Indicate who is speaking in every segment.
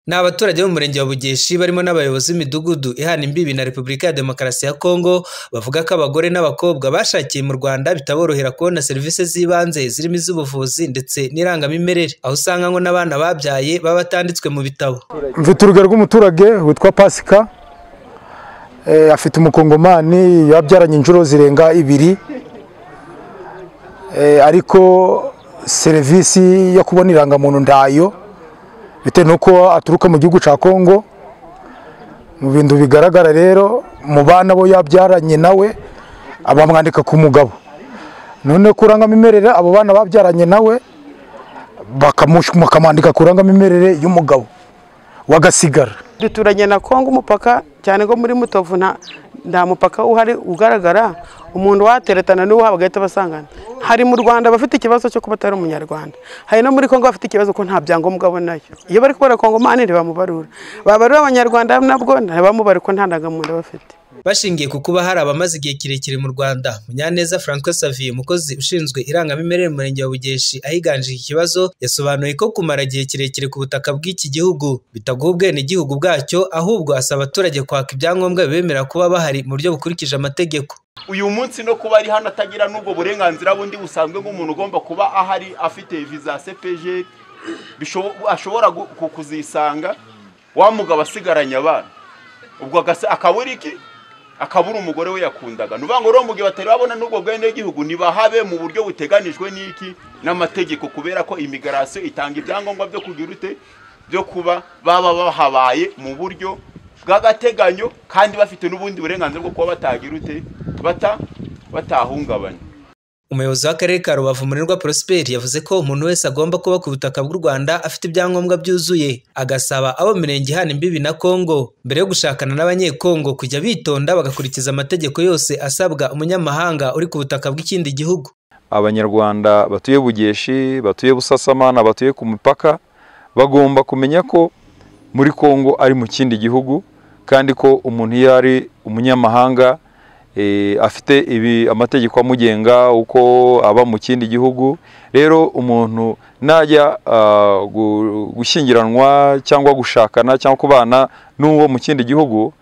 Speaker 1: Ni abaturage bo mu murenge wa Bugeshi barimo n'abayobozi b'imidugudu ihana imbibi na Repubulika ya Demokarasi ya Kongo, bavuga ko abagore n'abakobwa bashakiye mu Rwanda bitaborohera kubona serivisi z'ibanze zirimo iz'ubuvuzi ndetse n'irangamimerere, aho usanga ngo n'abana babyaye baba batanditswe mu bitabo.
Speaker 2: Mfite urugero rw'umuturage witwa Pasika, afite umukongomani yabyaranye inshuro zirenga 2, ariko serivisi yo kubona irangamuntu ndayo, bitewe nuko aturuka mu gihugu cya Kongo. Mu bintu bigaragara rero mu bana bo yabyaranye nawe abamwandika ku mugabo, none kurangamimerere abo bana babyaranye nawe bakamwandika kurangamimerere y'umugabo wagasigara.
Speaker 3: Duturanye na Kongo umupaka, cyane ko muri Mutovu nta mupaka uhari ugaragara, umuntu wateretana n'uwo bagahita basangana. Hari mu Rwanda bafite ikibazo cyo kuba atari umunyarwanda, hari no muri Kongo bafite ikibazo ko nta byangombwa abonayo. Iyo bari kubara Kongomani ntibamubarura, babarura abanyarwanda nabwo ntibamubare ko nta ndangamuntu bafite.
Speaker 1: Bashingiye ku kuba hari abamaze igihe kirekire mu Rwanda, Munyaneza Francois Xavier, umukozi ushinzwe irangamimerere mu murenge wa Bugeshi ahiganje iki kibazo, yasobanuye ko kumara igihe kirekire ku butaka bw'iki gihugu bitaguha ubwenegihugu bwacyo, ahubwo asaba abaturage kwaka ibyangombwa bibemerera kuba bahari mu buryo bukurikije amategeko.
Speaker 4: Uyu munsi no kuba ari hano atagira n'ubwo burenganzira bundi busanzwe nk'umuntu ugomba kuba ahari afite visa CPG, ashobora kuzisanga wa mugabo asigaranye abana, ubwo akabura iki? Akabura umugore we yakundaga. Nuvuga ngo mu gihe batari babona n'ubwo bwenegihugu nibahabe mu buryo buteganijwe n'iki n'amategeko, kubera ko immigration itanga ibyangombwa byo kugira ute byo kuba baba bahabaye mu buryo bw'agateganyo, kandi bafite n'ubundi burenganzira bwo kuba batagira ute batahungabanya.
Speaker 1: Umuyobozi w'akarere ka Rubavu Murindwa Prosper yavuze ko umuntu wese agomba kuba ku butaka bw'u Rwanda afite ibyangombwa byuzuye, agasaba abo mirenge ihana imbibi na Kongo mbere yo gushakana n'abanyekongo kujya bitonda bagakurikiza amategeko yose asabwa umunyamahanga uri ku butaka bw'ikindi gihugu.
Speaker 5: Abanyarwanda batuye Bugeshi, batuye Busasamana, batuye ku mipaka bagomba kumenya ko muri Kongo ari mu kindi gihugu, kandi ko umuntu iyo ari umunyamahanga afite ibi amategeko amugenga uko aba mu kindi gihugu. Rero umuntu najya gushyingiranwa cyangwa gushakana cyangwa kubana n'uwo mu kindi gihugu,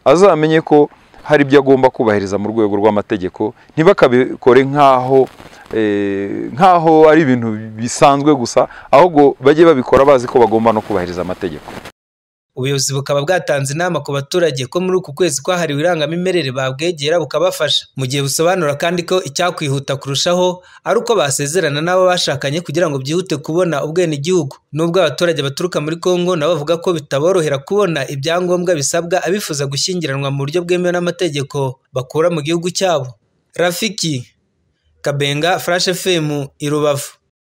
Speaker 5: azamenye ko hari ibyo agomba kubahiriza mu rwego rw'amategeko, ntibakabikore nkaho ari ibintu bisanzwe gusa, ahubwo bajye babikora bazi ko bagomba no kubahiriza amategeko.
Speaker 1: Ubuyobozi bukaba bwatanze inama ku baturage ko muri uku kwezi kwahariwe irangamimerere babwegera bukabafasha, mu gihe busobanura kandi ko icyakwihuta kurushaho ari uko basezerana n'abo bashakanye kugira ngo byihute kubona ubwenegihugu. Nubwo abaturage baturuka muri Kongo nabo bavuga ko bitaborohera kubona ibyangombwa bisabwa abifuza gushyingiranwa mu buryo bwemewe n'amategeko bakura mu gihugu cyabo. Rafiki Kabenga, Flash FM i Rubavu.